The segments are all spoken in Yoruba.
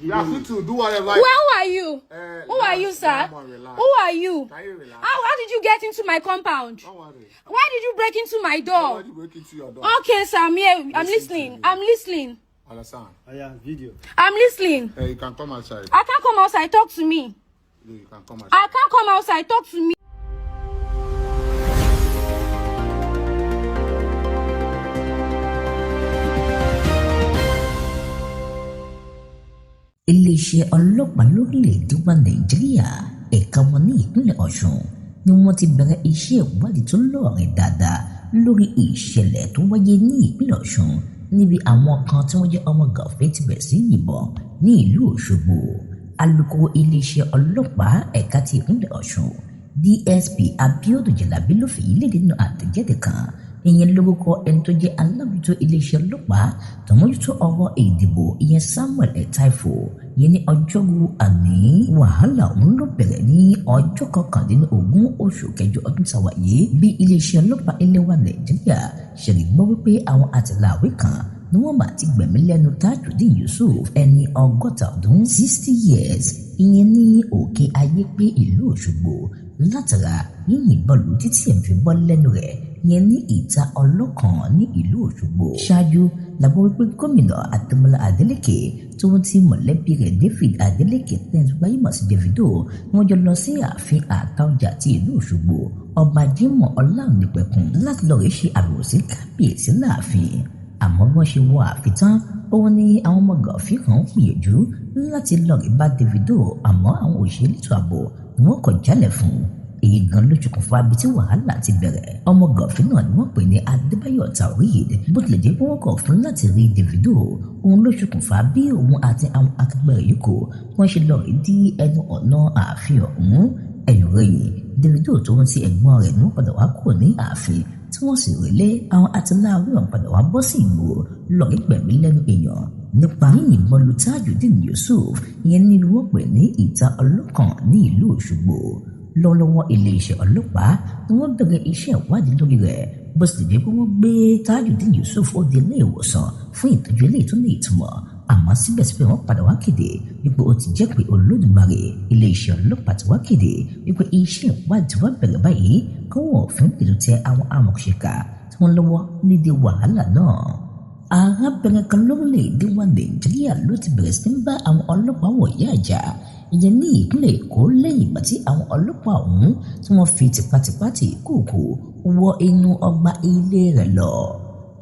You are free to do whatever. Well, who are you? Who are you, Relax, sir? come on, relax. Who are you? Can you relax? How did you get into my compound? Don't worry. Why did you break into my door? Nobody break into your door. Okay, sir, I'm here. I'm Listen to listening. me. I'm listening. Understand? Aya, video. I'm listening. You can come outside. I can't come outside. Talk to me. No, you can come outside. I can't come outside. Talk to me. Iléeṣẹ́ ọlọ́pàá lórílẹ̀‐èdè wa Nàìjíríà, ẹ̀ka wọn ní ìpínlẹ̀ Ọ̀ṣun ni wọ́n ti bẹ̀rẹ̀ iṣẹ́ ìwádìí tó lóòrìn dáadáa lórí ìṣẹ̀lẹ̀ tó wáyé ní ìpínlẹ̀ Ọ̀ṣun, níbi àwọn kan tí wọ́n jẹ́ ọmọ gànfẹ́ ti bẹ̀rẹ̀ sí yìnbọn ní ìlú Òṣogbo. Alūkkóró iléeṣẹ́ ọlọ́pàá ẹ̀ka ti ìpínlẹ̀ Ọ̀ṣun, DSP Abiodun Jalabi, ló fèyí léde nínú àtẹ̀jáde kan, ìyẹn lórúkọ ẹni tó jẹ́ alábòjútó iléeṣẹ́ ọlọ́pàá tó mójútó ọ̀rọ̀ ìdìbò, ìyẹn Samuel Etaifo, ìyẹn ní ọjọ́rú àní. Wàhálà ọ̀hún ló bẹ̀rẹ̀ ní ọjọ́ 19 oṣù kẹjọ ọdún tá a wà yìí, bí iléeṣẹ́ ọlọ́pàá ilẹ̀ wa Nàìjíríà ṣe lè gbọ́ wípé àwọn àtìláàwí kan ni wọ́n bá ti gbẹ̀mí lẹ́nu Tajudeen Yusuf, ẹni 60 ọdún, 60 years, ìyẹn ní Òkè Ayé pé ìlú Òṣogbo, látara yíyìnbọn lù títí ẹ̀ fi bọ́ lẹ́nu rẹ̀, yẹn ní ìta ọlọ́kàn ní ìlú Òṣogbo. Ṣáájú la gbọ́ wípé gómìnà Adémọlá Adélékè tó ń ti mọ̀lẹ́bí rẹ̀ David Adélékè tẹ́ǹtì gbajúmọ̀ sí Davido ni wọ́n jọ lọ sí ààfin Àtaọ́jà ti ìlú Òṣogbo, Ọba Jimoh Ọlánípẹ̀kun, láti lọ́ọ́ rí ṣe àbẹ̀wò sí kábíyèsí láàfin. Àmọ́ bí wọ́n ṣe wọ ààfin tán, òun ni àwọn ọmọ gànfin kan ń gbìyànjú láti lọ́ọ́ rí bá Davido, àmọ́ àwọn òṣèlú ètò ààbò ni wọ́n kọ̀ jálẹ̀ fún. Èyí gan ló ṣokùnfà ibi tí wàhálà ti bẹ̀rẹ̀. Ọmọ gànfin náà ni wọ́n pè ní Adébáyọ̀ Taoreed. Bó tilẹ̀ jẹ́ pé wọ́n kọ̀ fún láti rí Davido, òun ló ṣokùnfà bí òun àti àwọn akẹgbẹ́ rẹ̀ yòókù wọ́n ṣe lọ́ọ́ rí dí ẹnu ọ̀nà ààfin ọ̀hún. Ẹ̀yìn rẹ̀yìn, Davido tó ń ti ẹ̀gbọ́n rẹ̀ ní wọ́n padà wá kúrò ní ààfin tí wọ́n sì relé. Àwọn àtìláàwí ọ̀hún padà wá bọ́ sí ìgboro lọ́ọ̀rí gbẹ̀mí lẹ́nu èèyàn nípa yíyìnbọn lu Tajudeen Yusuf, ìyẹn ní wọ́n pè ní ìta ọlọ́kàn ní ìlú Òṣogbo. Lọ́wọ́lọ́wọ́, iléeṣẹ́ ọlọ́pàá ni wọ́n bẹ̀rẹ̀ iṣẹ́ ìwádìí lórí rẹ̀, bó sì jẹ́ pé wọ́n gbé Tajudeen Yusuf ó di ilé ìwòsàn fún ìtọ́jú eléyìí tó ní ìtumọ̀, àmọ́ síbẹ̀síbẹ̀ wọ́n padà wá kéde wípé ó ti jẹ́ pé Olódùmarè. Iléeṣẹ́ ọlọ́pàá ti wá kéde wípé iṣẹ́ ìwádìí wá bẹ̀rẹ̀ báyìí, kí wọ́n òfin pẹ̀lú tẹ àwọn amọ̀ṣẹ̀kà tí wọ́n lọ́wọ́ nídìí wàhálà náà. Arábìnrin kan lórílẹ̀‐èdè wa Nàìjíríà ló ti bẹ̀rẹ̀ sí ń bá àwọn ọlọ́pàá wọ̀nyí àjà, ìyẹn ní ìpínlẹ̀ Èkó, lẹ́yìn ìgbà tí àwọn ọlọ́pàá ọ̀hún tí wọ́n fi tipátipá tì kúùkù wọ inú ọgbà ilé rẹ̀ lọ.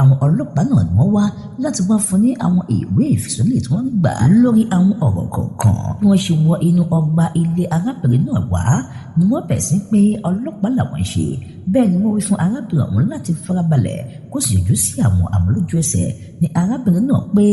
Àwọn ọlọ́pàá náà ni wọ́n wá láti wá fún ní àwọn ìwé ìfisùnlẹ̀ tí wọ́n gbà lórí àwọn ọ̀rọ̀ kọ̀ọ̀kan. Bí wọ́n ṣe wọ inú ọgbà ilé arábìnrin náà wá ni wọ́n bẹ̀rẹ̀ sí pé ọlọ́pàá làwọn ń ṣe. Bẹ́ẹ̀ ni wọ́n wí fún arábìnrin ọ̀hún láti farabalẹ̀ kó sì yọjú sí àwọn. Àmọ́ lójú ẹsẹ̀ ni arábìnrin náà pé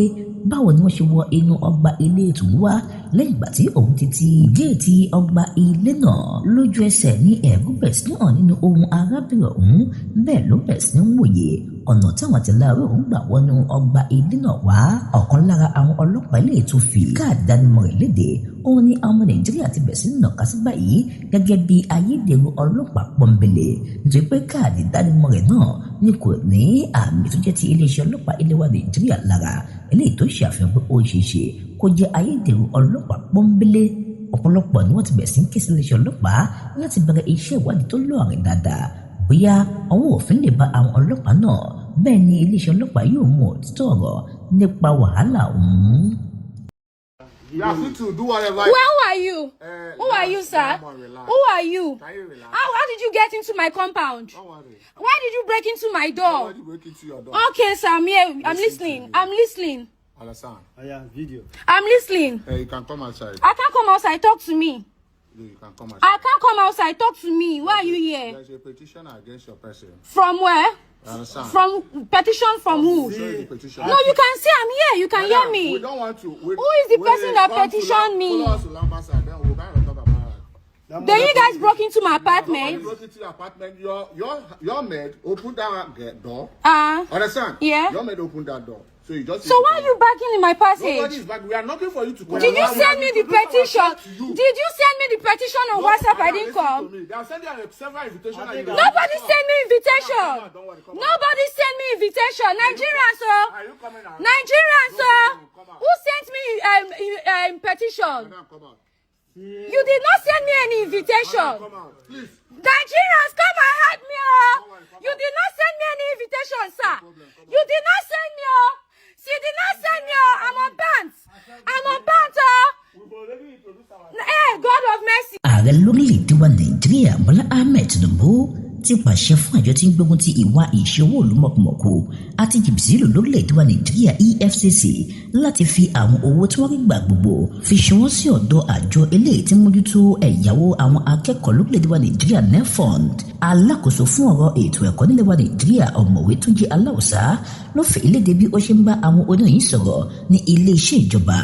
báwo ni wọ́n ṣe wọ inú ọgbà ilé tòun wá lẹ́yìn ìgbà tí òun ti ti géètì ọgbà ilé náà. Lójú ẹsẹ̀ ní ẹ̀rù bẹ̀rẹ̀ sí hàn nínú ohùn arábìnrin ọ̀hún. Bẹ́ẹ̀ ló bẹ̀rẹ̀ sí ń wòye ọ̀nà táwọn àtìláàwí ọ̀hún gbà wọnú ọgbà ilé náà wá. Ọ̀kan lára àwọn ọlọ́pàá ilé tó fi káàdì ìdánimọ̀ rẹ̀ léde, òun ni àwọn ọmọ Nàìjíríà ti bẹ̀rẹ̀ sí nàka sí báyìí gẹ́gẹ́ bí ayédèrú ọlọ́pàá pọ́nbélé, nítorí pé káàdì ìdánimọ̀ rẹ̀ náà ni kò ní àmì tó jẹ́ ti iléeṣẹ́ ọlọ́pàá ilé wa Nàìjíríà lára, eléyìí tó ṣe àfihàn pé ó ṣeé ṣe kó jẹ́ ayédèrú ọlọ́pàá pọ́nbélé. Ọ̀pọ̀lọpọ̀ ni wọ́n ti bẹ̀rẹ̀ sí ń ké sí iléeṣẹ́ ọlọ́pàá láti bẹ̀rẹ̀ iṣẹ́ ìwádìí tó lóòrìn dáadáa, bóyá ọwọ́ òfin lè bá àwọn ọlọ́pàá náà, bẹ́ẹ̀ ni iléeṣẹ́ ọlọ́pàá yóò mú òtítọ́ ọ̀rọ̀ nípa wàhálà ọ̀hún. You are free to do whatever. Well, who are you? Who are you, sir? Come on, relax. Who are you? Can you relax? How did you get into my compound? Don't worry. Why did you break into my door? Nobody break into your door. Okay, sir, I'm here. I'm Listen to listening. me. I'm listening. Understand? Aya, video. I'm listening. You can come outside. I can't come outside. Talk to me. No, you can come outside. I can't come outside. Talk to me. Why are you here? There's a petition against your person. From where? You understand? From petition from who? Show you the petition. No, you can see I'm here. You can hear Madam, me. We don't want to. Who is the person that come to petitioned me? Follow us to Lambasa, then we'll kind of talk about it. Then you guys broke into my Nobody apartment. broke into your apartment. Your maid opened that door. Understand? Yeah. Your maid opened that door. So you just. So why are you barking in my Nobody passage? is back. We are knocking for you to come. Did you We send me the introduced petition? ourselves to you. Did you send me the petition on No, WhatsApp? I madam, didn't listen come. to me. They are sending you several invitations. I and you think Nobody sent me invitation. Come on, don't worry, come on. Nobody sent me invitation. Nigerians, sir. Are you coming out? Nigerians, No sir. problem, come out. Who sent me petition? Madam, come out. You did not send me any invitation. Madam, come out. Please. Nigerians, come and help me, oh. Don't worry, come You out. did not send me any invitation, sir. problem, come You did not send me, oh. She did not send me, oh. I'm on pants. I'm on pants, oh. We've already introduced our. Hey, God of mercy. Ààrẹ lórílẹ̀‐èdè wa Nàìjíríà Bọ́lá Ahmed Tinubu ti pàṣẹ fún àjọ tí ń gbógun ti ìwà ìṣòwò ìlú mọ̀kùmọ̀kù àti jìbìtì lílò lórílẹ̀‐èdè wa Nàìjíríà EFCC láti fi àwọn owó tí wọ́n rí gbà gbogbo fi ṣọwọ́ sí ọ̀dọ̀ àjọ eléyìí tí ń mójútó ẹ̀yáwó àwọn akẹ́kọ̀ọ́ lórílẹ̀‐èdè wa Nàìjíríà NELFUND. Alákòóso fún ọ̀rọ̀ ètò ẹ̀kọ́ nílẹ̀ wa Nàìjíríà, Ọ̀mọ̀wé Túnjí Aláùsá, ló fi ìlédè bí ó ṣe ń bá àwọn oníròyìn sọ̀rọ̀ ní iléeṣẹ́ ìjọba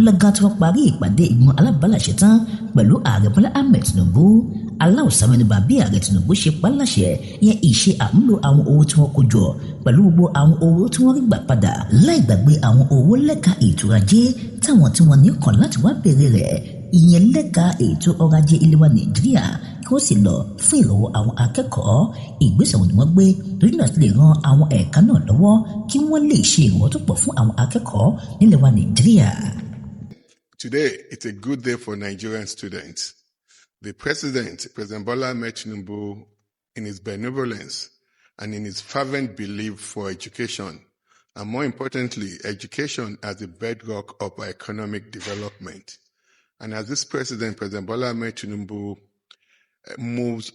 lọ́gán tí wọ́n parí ìpàdé ìgbìmọ̀ alábàálàṣẹ tán pẹ̀lú Ààrẹ Bọ́lá Ahmed Tinubu. Aláùsá mẹ́nubà bí Ààrẹ Tinubu ṣe pa á láṣẹ yẹn ìṣe àmúlò àwọn owó tí wọ́n kó jọ pẹ̀lú gbogbo àwọn owó tí wọ́n rí gbà padà, láì gbàgbé àwọn owó lẹ́ka ètò ajé táwọn tí wọ́n ní kàn láti wá béèrè rẹ̀, ìyẹn lẹ́ka ètò ọrọ̀ ajé ilé wa Nàìjíríà, kí ó sì lọ fún ìrànwọ́ àwọn akẹ́kọ̀ọ́. Ìgbésẹ̀ wo ni wọ́n gbé lórí náà lè ran àwọn ẹ̀ka náà lọ́wọ́ kí wọ́n lè ṣe ìrànwọ́ tó pọ̀ fún àwọn akẹ́kọ̀ọ́ nílẹ̀ wa Nàìjíríà? Today, it's a good day for Nigerian students. The president, President Bola Ahmed Tinubu, in his benevolence and in his fervent belief for education, and more importantly, education as the bedrock of our economic development. And as this president, President Bola Ahmed Tinubu, moves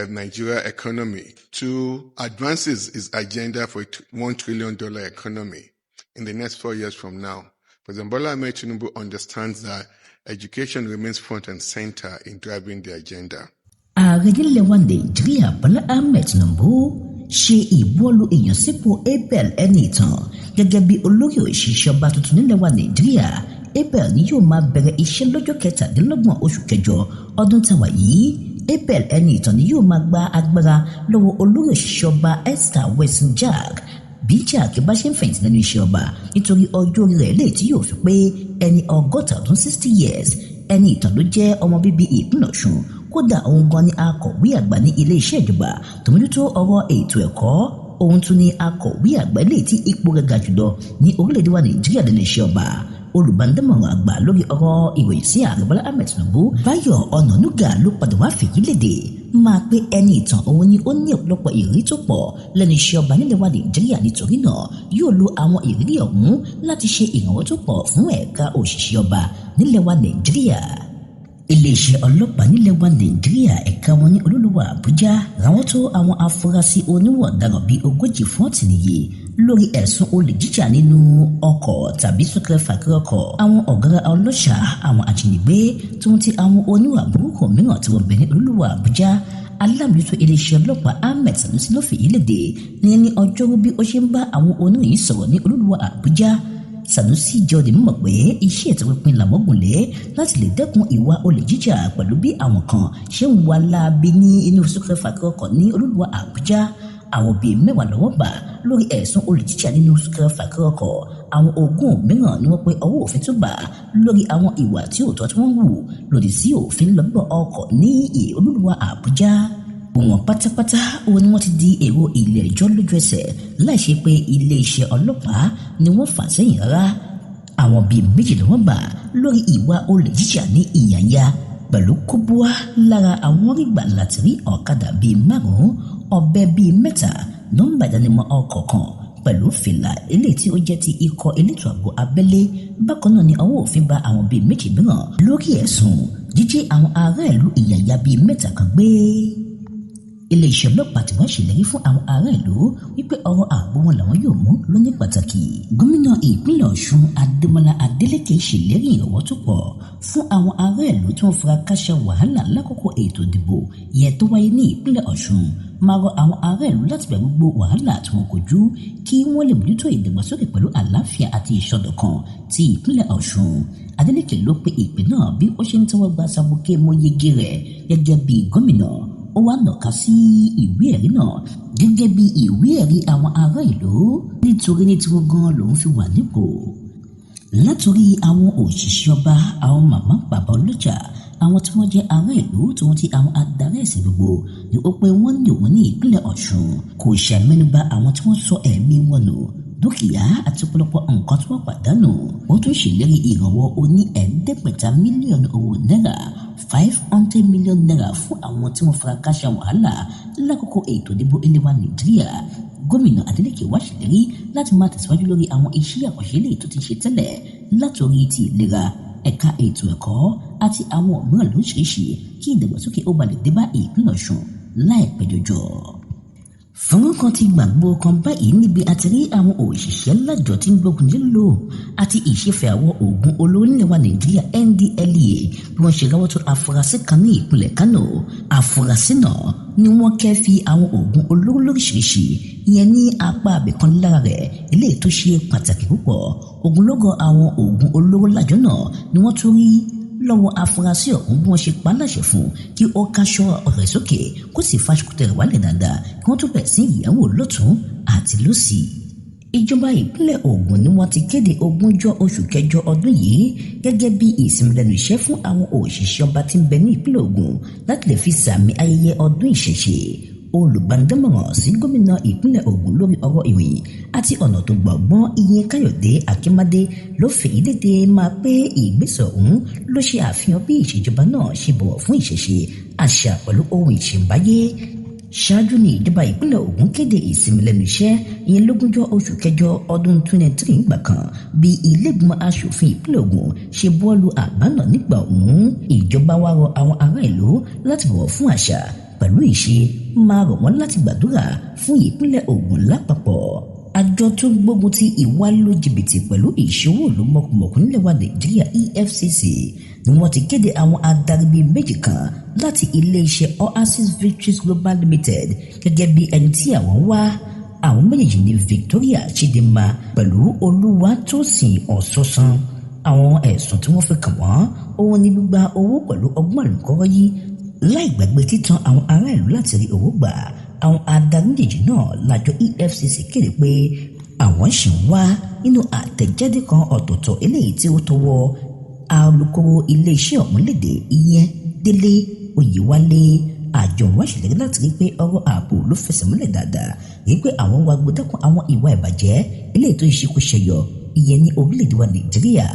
Nigeria economy to advances his agenda for a $1 trillion economy in the next 4 years from now, President Bola Ahmed Tinubu understands that education remains front and center in driving the agenda. Ààrẹ nílẹ̀ wa Nàìjíríà Bọ́lá Ahmed Tinubu ṣe ìbuwọ́lù ìyànsípò Abel Ẹniìtàn gẹ́gẹ́ bí olórí òṣìṣẹ́ ọba tuntun nílẹ̀ wa Nàìjíríà. Abel ni yóò máa bẹ̀rẹ̀ iṣẹ́ lọ́jọ́ 27 oṣù kẹjọ ọdún tàwa yìí. Abel Ẹniìtàn ni yóò máa gba agbára lọ́wọ́ olórí òṣìṣẹ́ ọba Esther Wilson Jack bí Jack bá ṣe ń fẹ̀yìntì lẹ́nu iṣẹ́ ọba nítorí ọjọ́ orí rẹ̀ lè tí yóò fi pé ẹni 60 ọdún, 60 years. Ẹniìtàn ló jẹ́ ọmọ bíbí ìpínlẹ̀ Ọ̀ṣun. Kódà, òun gan ni akọ̀wé àgbà ní iléeṣẹ́ ìjọba tó mójútó ọ̀rọ̀ ètò ẹ̀kọ́. Òun tún ni akọ̀wé àgbà ilé tí ipò rẹ̀ ga jùlọ ní orílẹ̀-èdè wa Nàìjíríà lẹ́nu iṣẹ́ ọba. Olùbánidámọ̀ràn àgbà lórí ọ̀rọ̀ ìròyìn sí Ààrẹ Bọ́lá Ahmed Tinubu, Báyọ̀ Ọ̀nànúgà, ló padà wá fèyí léde máa pé Ẹniìtàn òun ni ó ní ọ̀pọ̀lọpọ̀ ìrírí tó pọ̀ lẹ́nu iṣẹ́ ọba nílẹ̀ wa Nàìjíríà, nítorí náà yóò lo àwọn ìrírí ọ̀hún láti ṣe ìrànwọ́ tó pọ̀ fún ẹ̀ka òṣìṣẹ́ ọba nílẹ̀ wa Nàìjíríà. Iléeṣẹ́ ọlọ́pàá nílẹ̀ wa Nàìjíríà, ẹ̀ka wọn ní olúluwà Àbújá, ráwọ́ tó àwọn afurasí oníwà ọ̀daràn bíi 40 40 nìyí lórí ẹ̀sùn olè jíjà nínú ọkọ̀ tàbí súnkẹrẹ fàkẹrẹ ọkọ̀. Àwọn ọ̀gára ọlọ́ṣà, àwọn ajínigbé tó ń ti àwọn oníwà burúkú mìíràn tí wọ́n bẹ̀ ní olúluwà Àbújá. Alámòjútó iléeṣẹ́ ọlọ́pàá Ahmed Sanusi ló fi ìlédè ní ọjọ́rú bí ó ṣe ń bá àwọn oníròyìn sọ̀rọ̀ ní olúluwà Àbújá. Sanusi jẹ́ ó di mímọ̀ pé iṣẹ́ ìtọpinpin làwọn gùn lé láti lè dẹ́kun ìwà olè jíjà pẹ̀lú bí àwọn kan ṣe ń wà láabi ní inú súnkẹrẹ fàkẹrẹ ọkọ̀ ní olúluwà Àbújá. Àwọn bíi 10 lọ́wọ́ bà lórí ẹ̀sùn olè jíjà nínú súnkẹrẹ fàkẹrẹ ọkọ̀. Àwọn 20 mìíràn ni wọ́n pé ọwọ́ òfin tó bà lórí àwọn ìwà tí ò tọ́ tí wọ́n ń hù lòdì sí òfin lọ́gbọ̀n ọkọ̀ ní olúluwà Àbújá. Wọn pátápátá òun ni wọ́n ti di èrò ilé ẹjọ́ lójú ẹsẹ̀ láì ṣe pé iléeṣẹ́ ọlọ́pàá ni wọ́n fà sẹ́yìn rárá. Àwọn bíi 2 ni wọ́n bà lórí ìwà olè jíjà ní Ìyànyà pẹ̀lú kóbúá. Lára àwọn rí gbà láti rí ọ̀kadà bíi márùn-ún, ọ̀bẹ bíi mẹ́ta, nọ́mbà ìdánimọ̀ ọkọ̀ kan pẹ̀lú fìlà eléyìí tí ó jẹ́ ti ikọ̀ elétò ààbò abẹ́lé. Bákan náà ni ọwọ́ òfin bá àwọn bíi 2 mìíràn lórí ẹ̀sùn jíjí àwọn ará ìlú Ìyànyà bíi mẹ́ta kan gbé. Iléeṣẹ́ ọlọ́pàá tí wọ́n ṣèlérí fún àwọn ará ìlú wípé ọ̀rọ̀ ààbò wọn làwọn yóò mú lóní pàtàkì. Gómìnà ìpínlẹ̀ Ọ̀ṣun Adémọ́lá Adélékè ṣèlérí ìrànwọ́ tó pọ̀ fún àwọn ará ìlú tí wọ́n fara káṣá wàhálà lákòókò ètò ìdìbò yẹn tó wáyé ní ìpínlẹ̀ Ọ̀ṣun. Máa rọ àwọn ará ìlú láti gbà gbogbo wàhálà tí wọ́n kojú kí wọ́n lè mójútó ìdàgbàsókè pẹ̀lú àlàáfíà àti ìṣọ̀dọ̀kan ti ìpínlẹ̀ Ọ̀ṣun. Adélékè ló pe ìpè náà bí ó ṣe ń tẹ́wọ́ gba sàbókè mọ́yégé rẹ̀ gẹ́gẹ́ bí gómìnà. Ó wá nàka sí ìwé ẹ̀rí náà gẹ́gẹ́ bí ìwé ẹ̀rí àwọn ará ìlú nítorí ní tiwọn gan lòún fi wà nípò. Látòrí àwọn òṣìṣẹ́ ọba, àwọn màmá bàbá ọlọ́jà, àwọn tí wọ́n jẹ́ ará ìlú tí wọ́n ti àwọn adarí ẹ̀sìn gbogbo ni ó pé wọ́n ní òun ní ìpínlẹ̀ Ọ̀ṣun. Kò ṣàmẹ́nubà àwọn tí wọ́n sọ ẹ̀mí wọn nù, dúkìá àti ọ̀pọ̀lọpọ̀ nǹkan tí wọ́n pàdánù. Ó tún ṣèlérí ìrànwọ́ oní 500 mílíọ̀nù owó náírà, ₦500 million fún àwọn tí wọ́n fara káṣá wàhálà lákòókò ètò ìdìbò ilẹ̀ wa Nàìjíríà. Gómìnà Adélékè wá ṣèlérí láti máa tẹ̀síwájú lórí àwọn iṣẹ́ àkànṣe eléyìí tó ti ṣe tẹ́lẹ̀ látòrí ti ìlera, ẹ̀ka ètò ẹ̀kọ́ àti àwọn mìíràn lóríṣiríṣi kí ìdàgbàsókè ó ba lè dé bá ìpínlẹ̀ Ọ̀ṣun láìpẹ́ jọjọ. Fọ́nrán kan ti gbàgbó kan báyìí níbi àti rí àwọn òṣìṣẹ́ lájọ tí ń gbógun lílò àti ìṣẹ̀fẹ̀ àwọn oògùn olóró nílẹ̀ wa Nàìjíríà NDLEA bí wọ́n ṣe ráwọ́ tó afurasí kan ní ìpínlẹ̀ Kánò. Afurasí náà ni wọ́n kẹ́ fi àwọn oògùn olóró lóríṣiríṣi ìyẹn ní apá abẹ́kan lára rẹ̀ eléyìí tó ṣe pàtàkì púpọ̀. Ogunlọ́gọ̀ àwọn oògùn olóró lájọ náà ni wọ́n tún rí lọ́wọ́ afurasí ọ̀hún bí wọ́n ṣe pa á láṣẹ fún kí ó káṣọ rẹ̀ sókè kó sì fa ṣòkòtò rẹ̀ wálẹ̀ dáadáa kí wọ́n tún bẹ̀rẹ̀ sí ìyàwó lọ́tún àti lósì. Ìjọba ìpínlẹ̀ Ògùn ni wọ́n ti kéde 20 oṣù kẹjọ ọdún yìí gẹ́gẹ́ bí ìsinmi lẹ́nu iṣẹ́ fún àwọn òṣìṣẹ́ ọba tí ń bẹ ní ìpínlẹ̀ Ògùn láti lè fi sàmì ayẹyẹ ọdún ìṣẹ̀ṣe. Olùbánidámọ̀ràn sí gómìnà ìpínlẹ̀ Ògùn lórí ọ̀rọ̀ ìròyìn àti ọ̀nà tó gbọ̀ngbọ́n ìyẹn Káyọ̀dé Akínmádé ló fèyí léde máa pé ìgbésẹ̀ ọ̀hún ló ṣe àfihàn bí ìṣèjọba náà ṣe bọ̀wọ̀ fún ìṣẹ̀ṣe, àṣà pẹ̀lú ohun ìṣẹ̀ǹbáyé. Ṣáájú ní ìjọba ìpínlẹ̀ Ògùn kéde ìsinmi lẹ́nu iṣẹ́ ìyẹn 20 oṣù kẹjọ ọdún 2023 gbà kan bí ilé-ìgbìmọ̀ aṣòfin ìpínlẹ̀ Ògùn ṣe buwọ́lu àbá náà nígbà ọ̀hún. Ìjọba wá rọ àwọn ará ìlú láti bọ̀wọ̀ fún àṣà pẹ̀lú ìṣe, máa rọ̀ wọ́n láti gbàdúrà fún ìpínlẹ̀ Ògùn lápapọ̀. Àjọ tó gbógun ti ìwà lílo jìbìtì pẹ̀lú ìṣòwò ló mọ̀kùmọ̀kù nílẹ̀ wa Nàìjíríà EFCC ni wọ́n ti kéde àwọn adarí bíi méjì kan láti iléeṣẹ́ Oasis Victories Global Limited gẹ́gẹ́ bí ẹni tí àwọn wá. Àwọn méjèèjì ní Victoria Chidinma pẹ̀lú Olúwatósìn Ọ̀sọ́sán. Àwọn ẹ̀sùn tí wọ́n fi kàn wọ́n òun ni gbígba owó pẹ̀lú ọgbọ́n àlùkọ́rọ́ yìí láì gbàgbé títan àwọn ará ìlú láti rí owó gbà. Àwọn adarí méjèèjì náà lájọ EFCC kéde pé àwọn ṣì ń wá nínú àtẹ̀jáde kan ọ̀tọ̀ọ̀tọ̀ eléyìí tí ó tọwọ́ alukoro iléeṣẹ́ ọ̀hún léde ìyẹn Délé Oyèwálé. Àjọ wa ṣèlérí láti rí pé ọ̀rọ̀ ààbò ló fẹsẹ̀ múlẹ̀ dáadáa, rí pé àwọn wa gbọdọ̀kun àwọn ìwà ìbàjẹ́ eléyìí tó ṣe kó ṣẹyọ ìyẹn ní orílẹ̀-èdè wa Nàìjíríà.